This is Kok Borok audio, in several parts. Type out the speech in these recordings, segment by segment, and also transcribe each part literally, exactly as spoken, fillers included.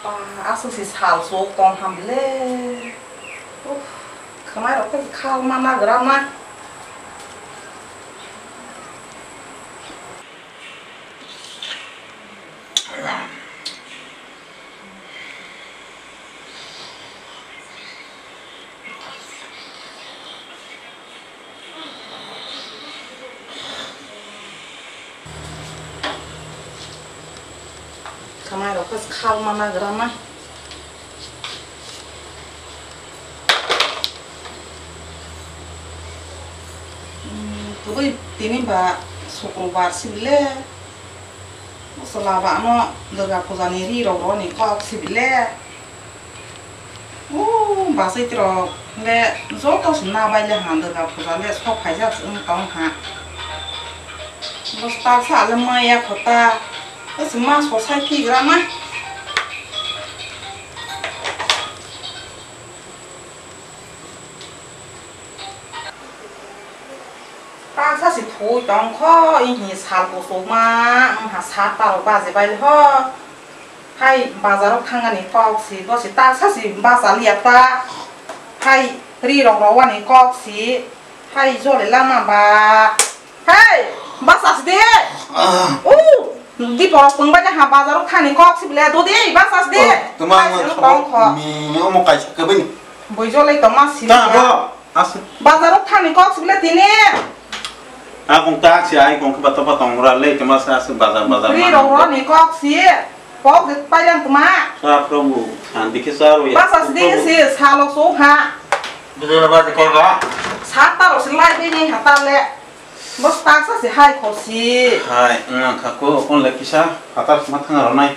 Ah, aswk se sal sok tong ham le. Uff, khwnai rok khe khal ma nagra ma. Khwnai rok khe khal ma nagra ma. Hmm, tubui tini ba Sukrobar si bile. Chwla ba ano Durga Puja ni ri rok rw ni kok si bile. O, bachai rok le joto se nabai le ha, Durga Puja le sok phaijak se wng tong ha. Bwswk sa le maya khota. Bwswk ma so sai khigra ma. Taksa se thui tong kho, ihi sal kuchukma, wngha sat ta rok baji bai le ho. Hai bazar o thangani kok si, bo si taksa si bacha liya ta. Hai ri rok rwani kok si, hai jole lama ba. Hai, bacha si de. Ah. U, di borok pung bai ha bazar o thani kok si bile, do de, bacha si de. Oh, tuma hai, ang sino sok tong kho. Mi, omo kaisa kebini. Boi jole tongma si ta liya. Bo, asa. Bazar o thani kok si bile tini. Akong tak si ai kong khe bato bato tongra le, tuma sa aswk bazar bazar. Ri ma rok rwni kok si. Kok de pairang tuma. Sa probu, santi khe sa ro ya. Basa si de si, salo so ha. Bujura ba de kok ga. Sa ta ro si lai de ni ha ta le. Bos tak sa si hai kho si. Hai, wng kha ko, kon le kisa, phatar sma thang ro nai.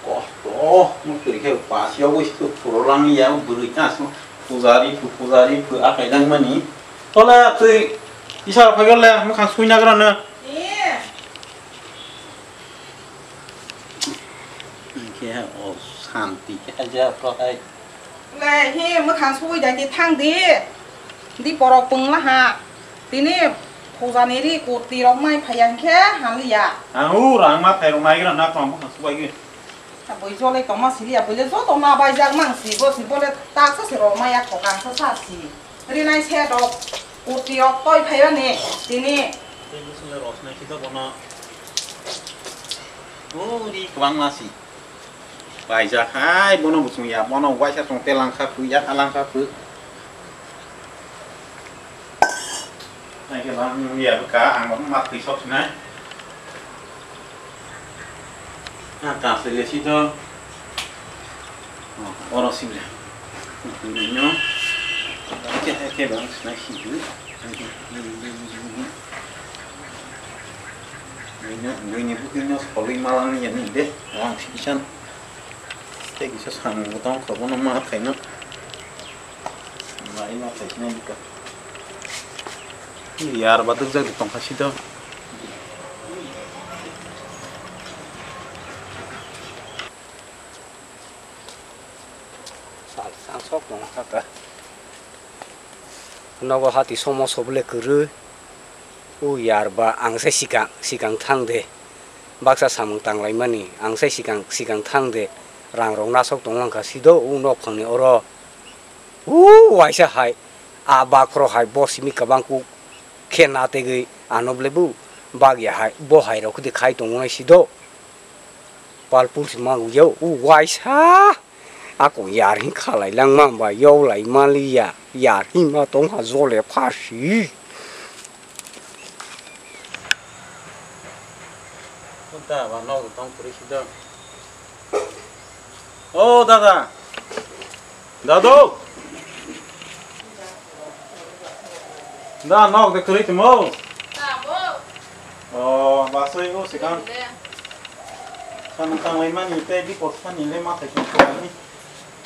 Kosto, mo twi khe pas ya, wis tu puro lang ya, bwrwi ta asma. Pujari phu, pujari phu, akai lang mani. Tola twi, isa phai le, mo khang sui na gra na. Khe o santi khe ja pro hai. Le hi mwkhang sugwi dai di thang di. Di borok pungla ha. Tini pujani ri kurti rok mai phaiya hinkhe hamliya. Ang u rang ma phai rok nai gra na tong mwkhang sugwi. Bui jole tongma siliya, bui le joto ma baijak mang si, bo si bole taksa se rok maya khokang sa sa si. Rinai se rok kurti rok toi phaiya ni tini. Tei bwswk le rosnai khe to bono. O ri kwbangma si. Paijak hai, bono bo chwng ya, bono waisa chwng telangkha phu, ya halangkha phu. Naikhe bang ya bwkha, ang bo ma thwi sok sinai. Ah, ta se le si to. Oh, oro si le. Nino. Ke ke bang sinai si. Buini, buini bwkhwino solwi malangya ni de, rang sisan. Tei kisa samung bo tong kho, bono ma khaino. Mai ma khaisina bika. Yar ba dukjak tong kha sito. Sal, sal sok tong kha ta. Nogo hati somo soble kwrwi. O yar ba ang se sikang, sikang thang de. Baksa samung tanglaimani, ang se sikang, sikang thang de. Rang rok nasok tong wngkha sido, o nok phangni oro. O waisa hai, a bakhoro hai, bo simi kabang kuk khe na tegwi, ano ble bu bak ya hai, bo hai rok khudi khai tong nai sido. Palpul si ma wngya, o waisa. Ako yar hin khalai lang ma ba yau lai ma li ya. Yar hin ma tong ha jole phasi. Kunta ba nok tong puri sido. O dada. Dadu. Da nok de kwrwi tongmo? Tabuk. O, basui o sikang. Dile. Samung tanglai mani tei bipot sani le ma thai tong kha ni.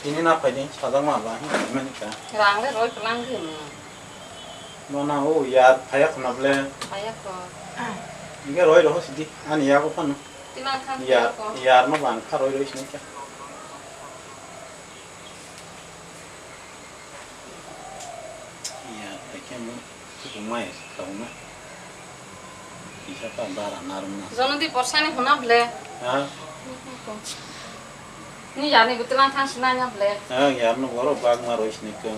Tini na phai ni sajak ma ba hin mani ka. Rang le roi kwlang khe mo. No na o ya phaya khna ble. Phaya kho. Inge roi roho sidi ani ya ko phano. Tina khan ya ko. Ya no bang kha roi roi sini ka. Ya, paikhe mo, tuku mai, kauna. Kisa ta bara narwkna. Jonodi porsani huna ble. Ha? Ni yarni bwtwlang thang sinai na ble. Ha, yarno borok bagma roi sini khe.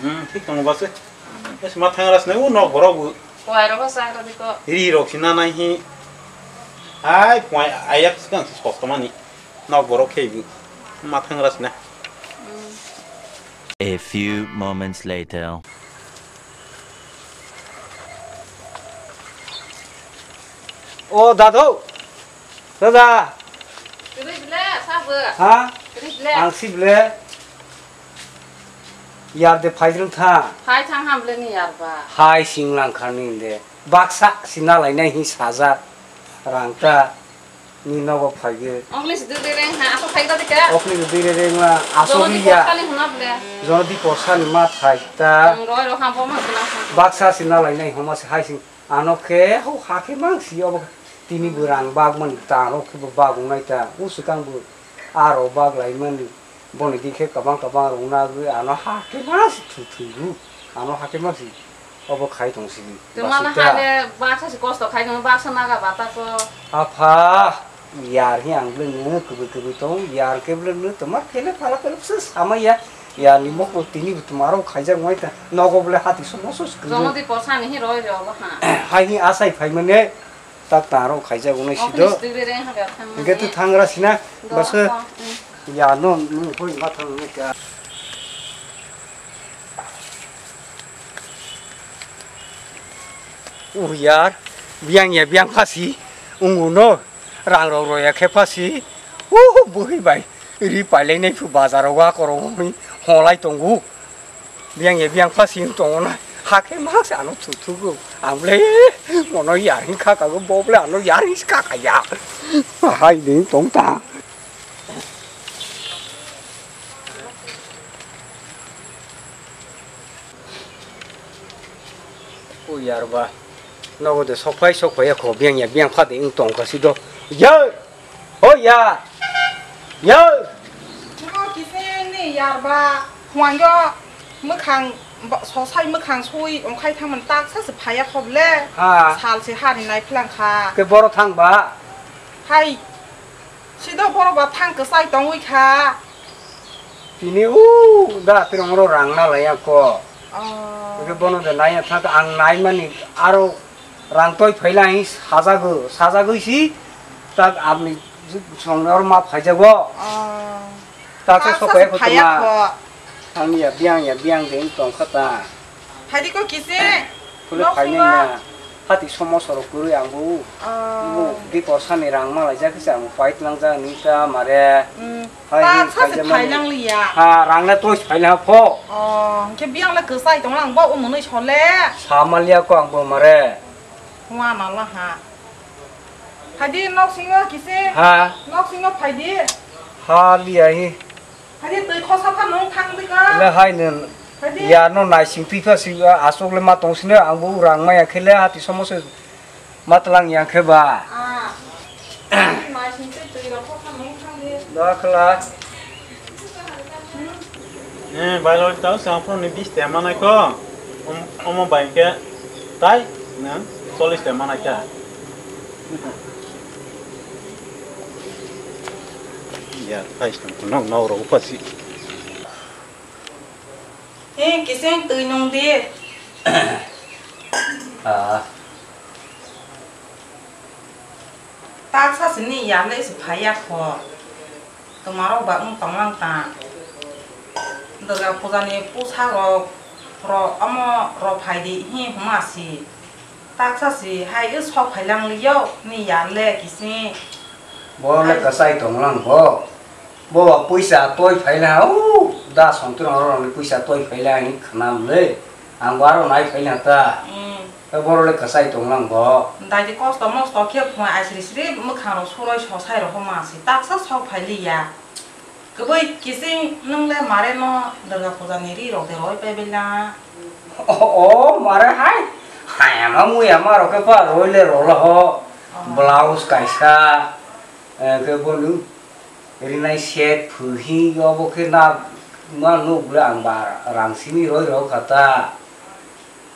Hmm, thik tongo base. Es ma thang ras nai u nok borok bu. Koai rogo sa ro diko. Ri rok sina nai hi. Ai, poi ayak sikang si sostomani. Nok borok khei bu. Ma thang ras na. Hmm. A few moments later. O dado, dada. Kwrwi ble, sabo. Ha? Kwrwi ble. Ang si ble. Yar de phaijrwng tha. Phai thang ham ble ni yar ba. Hai singlang kharni de. Baksa sina lainai hi sajak. Rang ta. Ni nogo phaiwi. Okni si dui reng ha, asok phai gadi ka? Okni si dui reng ma, asok Jono di liya. Porsani huna ble. Jono di porsani ma phai ta. Ang roi ro ha, bo ma kena ha. Baksa si nalai nai homa se hai sing. Ano khe ho ha khe mang si obo. Tini bo rang bag man ta ro khe bo bag nai ta. U swkang bo aro bag lai man. Boni dikhe kabang kabang rwngna agwi ano ha khe ma si thu thu ru. Ano ha khe ma si obo khai tong sili. Twmala basita. Hale baksa si kosto khai tong baksa naga bata ko. Apha yar hi ang bwlwng kwbwi kwbwi tong yar khe bwlwng twma phele phala phele se sama ya. Yar ni mokro tini bo twma rok khaijak mai ta nogo bole hati somo sos kwbwi. Jono di posa ni hi roi roi obo ha. Hai hi asai phai mane. Tak taro khaijak unai sido. Okni sitwi reng ha ga thang. Hingke tu thangra sina. Basa. Ya no nung hoi ma thang nung kya. Uh yar, biang ya biang phasi. Ungu no rang rok roya khe phasi. Uh buhi bai. Ri pailai nai phu bazar o wa korong hoi holai tongo. Biyang ya biyang pha sing tongo na. Hakhe ma se ano thuk thugo. Ang ble mono yar hin kha kago bo ble ano yar hin kha kha ya. Hai ding tong ta. O yar ba. Nogo de sokphai sokphai ya kho biyang ya biyang pha de ing tong kha si do. Ya. O ya. Ya. Nokho kise ni yar ba. Huang yo. Mwkhang ba, sosai mwkhang sui ongkhai thangmani taksa se phaiya khob le. Ha. Sal se hani nai phlang kha. Ke boro thang ba? Hai. Sido boro ba thang kwsai tongwi kha. Tini u da tirong ro rang na laya ko. Oh. Ke bono de nai thang ang nai mani aro rang toi phaila hi sajago, sajagoi si tak amni song or ma phaijago. Oh. Ta se sokoya ko tuma. Ang ya biang ya biang de tong kha ta. Phaidi ko kise. Phule phainai na. Hati somo soro kwrwi ang bo. Oh. Bo di porsani rang malai jak se ang pai tlang jak ni ta mare. Hmm. Hai, ta sa se phainang liya. Ha rang na toi phaina pho. Oh, ke biang le kwsai tong ang bo umunui sole. Sa malia ko ang bo mare. Hua mala ha. Phaidi nok singo kise. Ha. Nok singo phaidi. Ha liya hi. Phaidi twi khosa pha nung thang di ka. Le hai nen. Phaidi. Ya no nai sing twi pha si asok le ma tong sine ang bo rang maya khele hati somo se ma tlang yang khe ba. Ah. Nai sing twi twi rok khosa nung thang di. Da khla. Eh, bai loi tau sa phone ni bis te manai ko. Om, omo bai ke tai na chollish te manai ka. Ya, tai sa nok nok ro pa si. Eh, kiseng twi nung di. Ah. Taksa sini yale se phaiya kho. Tomarok ba wng tonglang ta. Durga puja ni pusa rok ro omo ro phai di hi huma si. Taksa si hai wng sok phai lang liyo ni yale kisi. Bo le hai kasai tonglang bo. Bo ba puisa toi phai la u da songtwrang oro ni puisa toi phai la ni khnam le. Ang bo aro nai phai la ta. Hmm. Tei borok le kwchai tong lang bo. Daidi kosto mosto khe phunai aisri sri mwkhang rok suroi sosai rok ma se taksa sok phai li ya. Kwbwi kiching nwng le mare no Durga puja ni ri rok de roi pai bai la. O, o, mare hai. Hai ama mui ama rok khe pa roi le rw la ho. Oh. Blouse kaisa. Eh, khe bo nwng rinai set phu hi obo khe na ma nuk le ang ba rang simi roi rw kha ta.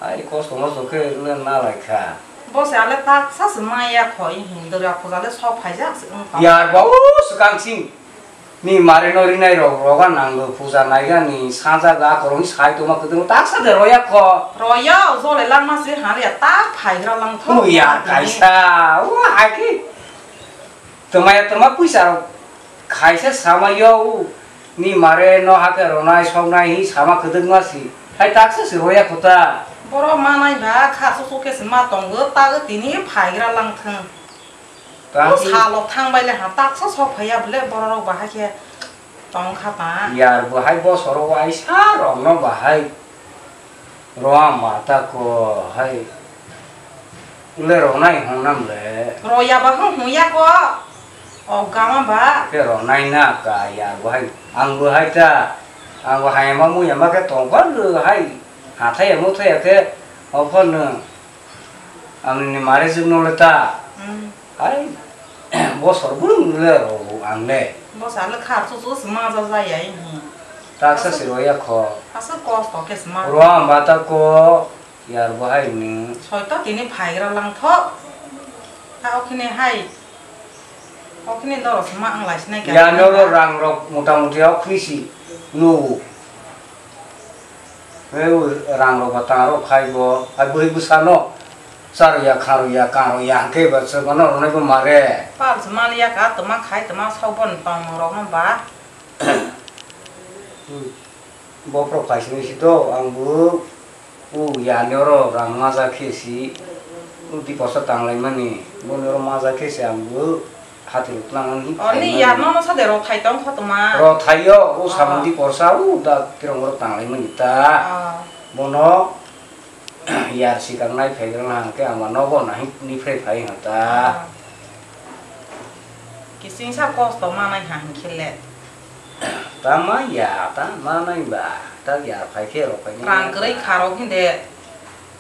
Ai, kosto mosto khe wngna nalai kha. Bo se ale taksa se maya khoi hin, Durga puja le sok phaijak se wng tong. Yar ba o swkang sing. Ni mare no rinai rok roga nango puja naiga ni saja ga korong sai toma kutung taksa de roya kho. Roya o jole langma se hare ya tak phaigra lang tho. O yar kaisa. O hai ki. Twmaya twma puisa rok khaisa sama yo u ni mare no hake ronai soknai hi sama kwdwkma si hai taksa si roya kho ta. Borok manai ba kha su su khe se ma tongo ta tini phaigra lang thung. Ta O hi- salok thang bai le ha taksa sok phaiya bole borok rok bahai khe. Tong kha ta. Yar bo hai bosoro waisa rok no bahai roa ma ta ko hai le ronai hong nam le. Roya ba hong hong ya ko. O gama ba. Ke ronai na ka yar bo hai ang bo hai ta ang bo hai ma mu ya ma ke tong ba le hai ha thai ya mo thai ya ke o phon no. Ang ni mare jwk no le ta. Hmm. Hai, bosor bwrwng le rogo ang le. Bosa le khar su su sma ja ja ya ini. Taksa si roya kho. Asa kosto ke sma. Roa ba ta ko yar bo hai ni. Soi to tini phaigra lang tho. Ta okhine hai. Okhine doro sma ang lai sinai ka. Ya no ro rang rok mota moti okhni si. No. He rang rok ba ta rok khai bo, hai bwrwi bwsa no char ya, khar ya, kar ya, hwnkhe ba se bono rwnai bo mare. Pal se mal ya ka, tama khai, tama sok bon tong rok no ba. Hmm. Bophro khai sini si to, ang bo, o ya ni oro rang maja khe si, o di porsa tang lai mani, bo ni oro maja khe si ang bo. Hati rok tlang ani. Oni yar no no sa de rok thai tong kho toma. Rok thai yo, o Ah. samung di porsa, o da tirong rok tang lai mani ta. Ah. Bono yar sikang nai phai rang hang ke ama nogo nahi ni phai phai hang ta. Ah. Kising sa kosto ma nai hang khele. Ta ma ya, ta ma nai ba, ta yar phai khe rok phai ni Rang ya kwrwi ta. kha rok hinde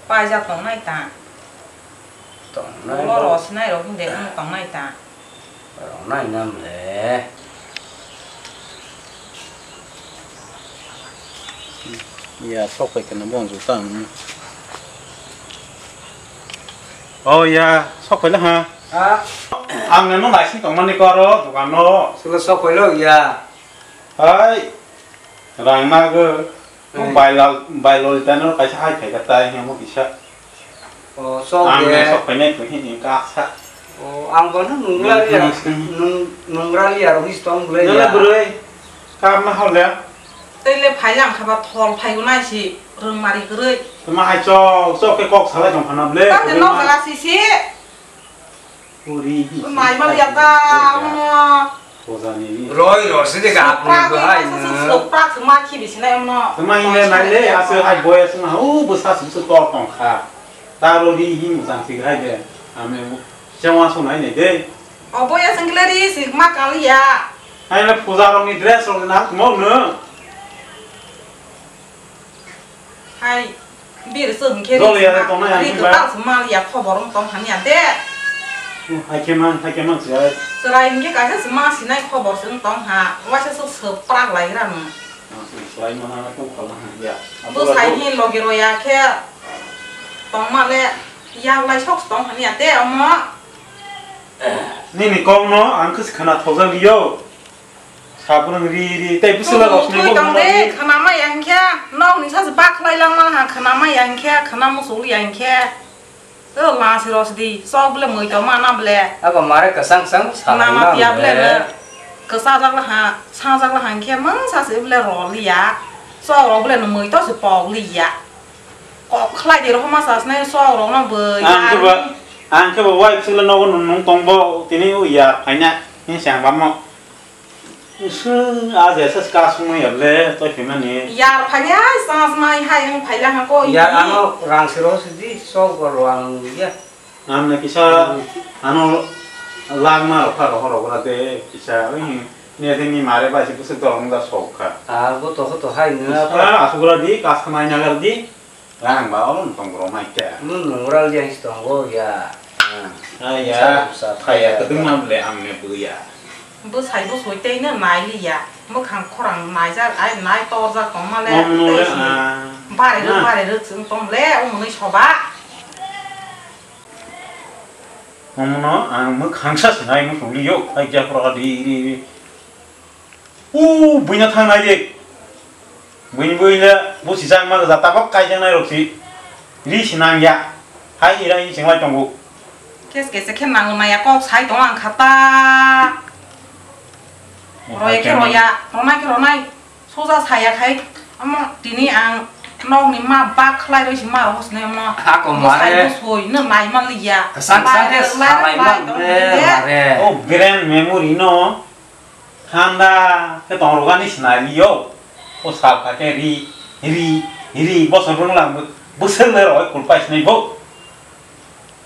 paijak tong nai ta. Tong nai Ulo bo. ro sinai rok hinde wng tong nai ta. Rok nai nam le. Ya, sok pai kana bong juta ang. Oh ya, sok pai la ha. Ha? Ang nang nai sing tong mani koro dukan no. Sula sok pai lo ya. Hai. Rang nago. Hai. Bailal, bailal tano kaisa hai khai ka tai hemo kisa. O, sok Ang de. ne sok painai pui hini kasa. O, ang bono nungra Nung liya, nung sing. nung, nungra liya rok is tong bwlai Nala ya. bwrwi. Kap na hole. Tei le phai lang kha ba thol phai gunai si rwng mari kwrwi. Tama hai chok, chok ke kok salai tong khana ble. Ta te nok jaga si si. Puri hi. Nai mal ya ta mo. Pojani ni. Roi ror si de ga puri Soprak ko ni hai sa sa no. soprak ma khi bisi nai mo. Tama hi le nai le ase hai boy ase na u bwsa si bwsa tor tong kha. Ta ro ri hi mu jang si hai de. Ame u. Sewa so nai ne de. O boy ase ngle ri si ma kali ya. Hai le puja rong ni dress rong na mo no. Hai, bir se hwnkhe Dol ya, ri tong nai, ri ang kwtal ba. se mal ya khobor wng tong hanya de. Hai khe man, hai khe man se ai. Chwrai hwnkhe kaisa se ma sinai khobor se wng tong ha. Waisa se se prak lai gra nung. Ah, se chwrai mana na tu khala hanya. Bo Abo sai la hi logi roya khe tong ma le yak lai sok tong hanya de omo. Nini kok no ang khe se khna thokjak liyo. Sabrang ri ri tei bwswla rok Twi tong de, khna ma yang khe, nok ni sa se bak khlai lang ma ha, khna ma yang khe, khna musu yang khe. To la si ros di, sok ble mui to ma na ble. Abo mare kwsang kwsang sa Na ma ma pia ble ble. ble. Kwsa jak la ha, sa jak la ha khe, mang sa se ble ro li ya. Sok ro ble no mui to se pok li ya. Kok khlai di ro ma sa se nai sok ro no bwlai. Ang khe ba, ang khe ba wai bwswla nogo nung nung tong bo, tini u ya phaina, ni sang ba mo. Iswng, a jesa se kasung ya ble, toi phimani. Yar phanya, sans mai hai ang phaila ha ko Yar ini. ano rang siro sidi, sok ko rang ya. Ang na kisa, Hmm. ano langma rok pha rok rok ra de, kisa, oi, ne de ni mare ba si bwswk dorong da sok kha. Ah, bo to to hai nuna Kisa, pa. asuk ra di, kas khamai na gar di. Rang ba olo tong bro mai khe. Nwng nungra liya his tongo ya. Ah. Ah, ya. Sa, sa, Kaya sa, kedung sa. Mam le ang ne bu ya. Bwsai bwsoi tei no nai li ya. Mwkhang khorang naijak, ai nai torjak tong ma le. Om no le, Tei si ah. Bare rwk, Ah. bare rwk chwng tong le, o mwnwi soba. Omono ang mwkhangsa sinai muchungliyo, hai khe phoro di ri ri. U buino thangnai de. Buini buile busi jang ma da tabok kaijaknai rok si. Ri sinang ya. Hai ira i chenglai tongo. Kes kes khe nang maya kok sai tong ang khata. Roi khe roya, ronai khe ronai. Soja saya khai, omo tini ang nokni ma bak khlai roi si ma rok hosne omo. Ako mare. Bwsai bwsoi no nai man liya. Sang sang khe lai salai lai man tong le liya. Mare. O brain memory no thanda khe tong rogani sinai liyo. O sal kha khe ri, ri, ri, bosor bwrwng lang bwswk le roi kulpai sinai bo.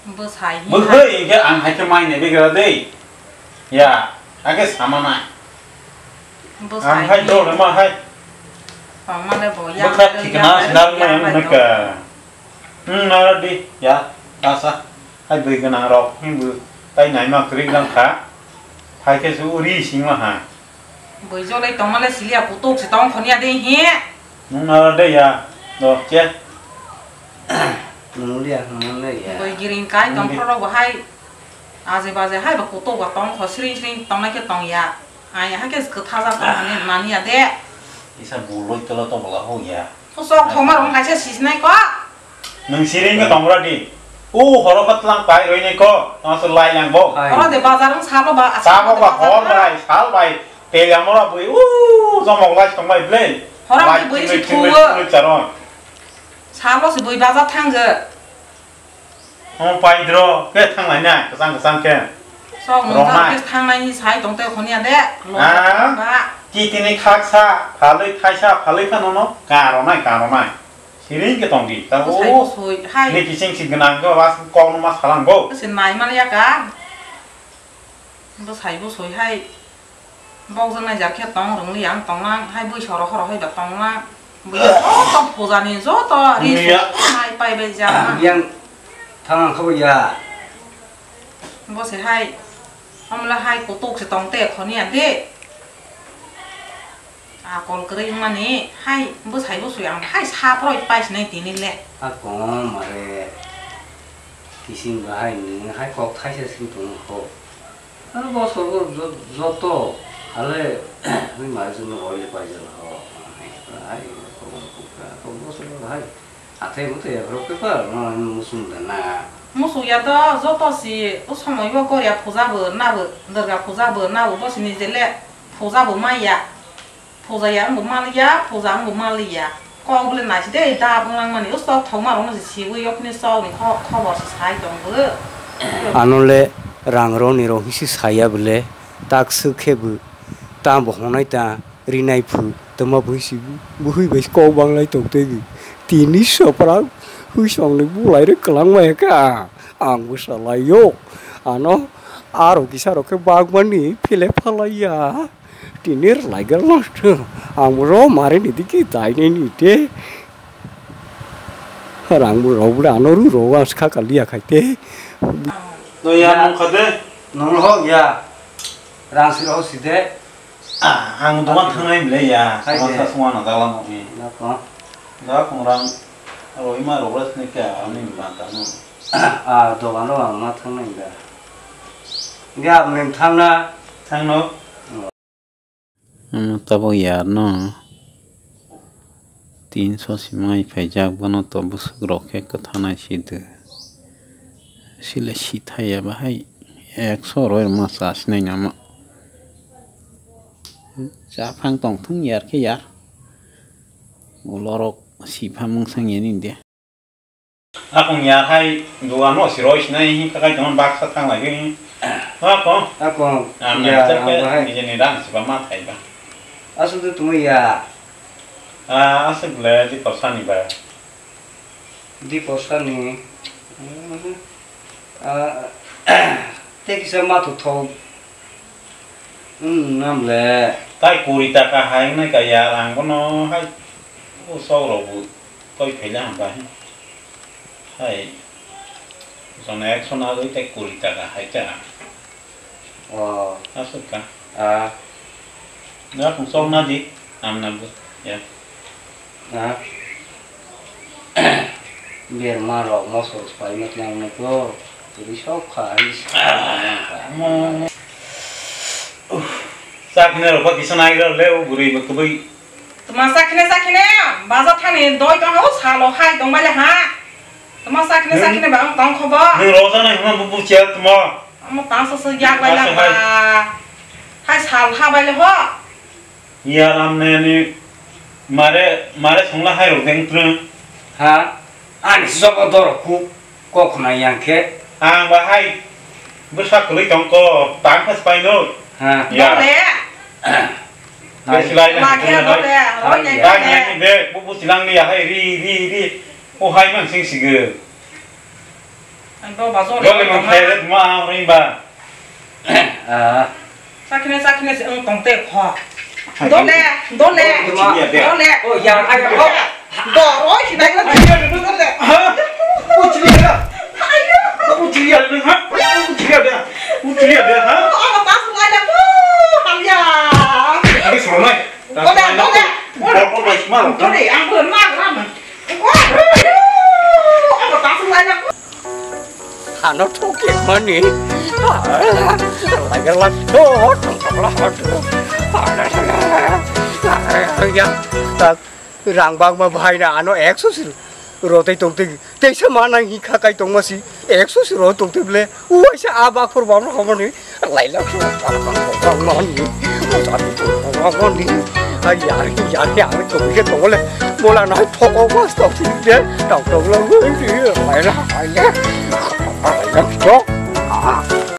Bwsai hi hai. Bwkhwi hinkhe ang hai khe mai nai bigra de. Ya, hakhe sama nai. Bwsai hi. Ang hai dol ma hai. Tongma le bo ya. Bwkha thikna sinal ma yang neka. Hmm, na di ya, asa. Hai bwi gwnang rok, himbu tai nai ma kwrwi gwnang kha. Hai khe su uri singma ha. Bui jolai tongmale siliya kutuk se tong khonya de he. Nung na de ya. Do che. Nung liya hwnmale ya. Bui giring kai tong phoro bo hai. Aje baje hai ba kutuk ba tong kho sring sring tong nai khe tong ya. Ai hai khe kwtha ja tong mani mani ya de. Isa buloi tolo to bola ho ya. Sok thoma rong kaisa sisnai ko. Nwng siring khe tong bwra di. O horo khe tlang pai roi nai ko. Tong se lai yang bo. Hai. Horo de bazar wng salo ba. Sabo ba hor bai, sal bai. Tel yang mora bui. O jomok lai tong bai ble. Horo lai bui thinglai, si thinglai, thuo. Thinglai charon. Salo si bui bazar thang je. O pai dro ke thang lai na, kesang kesang ke. Sok nung rong nai. Ke thang nai ni sai tong te khoni ade. Lo ba. Ki tini khak sa, phalwi thai sa, phalwi phano no. Karo nai, karo nai. Siring ke tongdi, ta. Bwsai o bwsoi, hai. Ni kising si gwnang ke, was kok no ma salang bo. Bwsai nai man ya ka. Bwsai bwsoi hai. Bok jang nai jar khe tong rwng li ang tong lang, hai bwsai rok horo hai ba tong lang. Bwsai joto puja ni joto ri. Nai pai bai jang. Yang thang ang kha bo ya. Bwsai hai. Omla hai kutuk se tong te khoni ya de. Akol kwrwi wngmani hai bwsai bwswi ang hai saproi paisinai tini le. A kong mare kising bahai nwng hai kok thaisa sing tong kho. Aro bosor bo jo-, joto ale wi mare sung roi le paijak ho. Hai kok kok bosor bo hai. Hathai bo to yaphro khe pa, no, musung da na. Musuk ya do joto si, o somoi bo Goria puja bo nabo, Durga puja bo nabo, bo sini je le puja bo maya. Puja ya wngbo maliya, puja wngbo maliya. Kok bole nai si de, da bwlang mani, o sok thok ma rok no si siwi yok ni sok ni kho-, khobor si sai tong bo. Ano le rang rok ni rok hisi saya bole, tak swk khe bo, ta bo honai ta. Rinai phu tongma bui si bui bai kok banglai tong tei tini sopra hui song ni bulai rok kwlangma kha ang bwsa lai o ano aro kisa rok khe bagmani phile phalai ya tini rwlai gana ang bwrw mari ni digi dai nai ni te rang bwrw bwrw ano ru rw ang skha kaliya khai te. No ya nung kha de. Nung ho ya rang si rw si de. Ah, ang dogan thangnai bwle ya. Hai de. Dogan sa sungma no dagla nokni. Nako. Da kongrang roi ma rok rest ne kya ani banta no. Ah, dogan ro ang ma thangnai da. Ya mung thangna. Thangno. Ano tabok yar no. Tinso si mai phaijak, bono to bwswk rok khe kwthanai si de. Sile si thaiya bahai ekso roi rwma cha sinai nama. Cha phang tong thung yar khe yar. Ulo rok si pha mung sang yani de. Akung ya hai dugan no si roi sinai hi kakai tong baksa thang lai hi. Akung. Akung. Ah, ya, nang ang bahai. Ni jeni rang si ba ma thai ba. Aswk de tongwi ya. Ah, aswk le di korsani ba. Di korsani. Ah, te kisa ma thu thok. Hmm, nam le. Tai kuri taka hai nai ka ya rang bono hai. O sok rok bu. Toi phaila hamba hai. Hai. Jona ekso na goi tei kuri taka hai ta. Oh. Aswk ka. Ah. Na kung sok na di. Am na bu. Ya. Ah. Ber ma rok mosok pai ma tlang na ko. Ri sok kha, ri sok kha. Chakni rok kisa nai rok le, o bwrwi bo kwbwi. Tuma chakni, chakni, baza thani doi tong ha, o salo hai tong bai le ha. Tuma chakni, hmm, chakni ba ang tong khobo. Nwng roja nai hwnba bo buchiya tuma. Amo tang sa sa yak bai la ba. Hai sal ha bai le ho. Yaram neni mare, mare songla hai rok deng trwng. Ha? Ani sobo dorok ku kok khna yang khe. Ang ba hai bwsa kwlwi tong ko, tang phas pai no. Ha. Ya. Dole. Be silai na. Ma khe dole. Oi, ya. Tang ya ni be, bu bu silang ni ya hai ri, ri, ri. O hai mang sing sige. Ang to ba jole. Jole mang khe ma ri ba. Ah. Sakine, sakine se ang tong te kho. Dole, dole. Dole. Oh, ya, ai, oh. Do, oi, si dai na. Dole. Ha? Uchiliya. Ayo. Uchiliya, ha? Uchiliya, uchiliya, ha? Oh, apa tak mulai dah? Oh, ya. Ini semua. Dole, dole. Dole, ang belum makan. Ano thokmani. Lagala to tongthokla hadu. Rang bangma bahai na ano ekso sir rotei tongtei. Teisa mana hi khakai tongma si ekso sir rotei tongtei ble. Uaisa a bakhor bamra hamani. Lailak su mani. Mani. Yari yari ang tongke tongole. Bola nai thokok mas tok sinde. Tok tok lo. Lailak lailak. Lailak tok.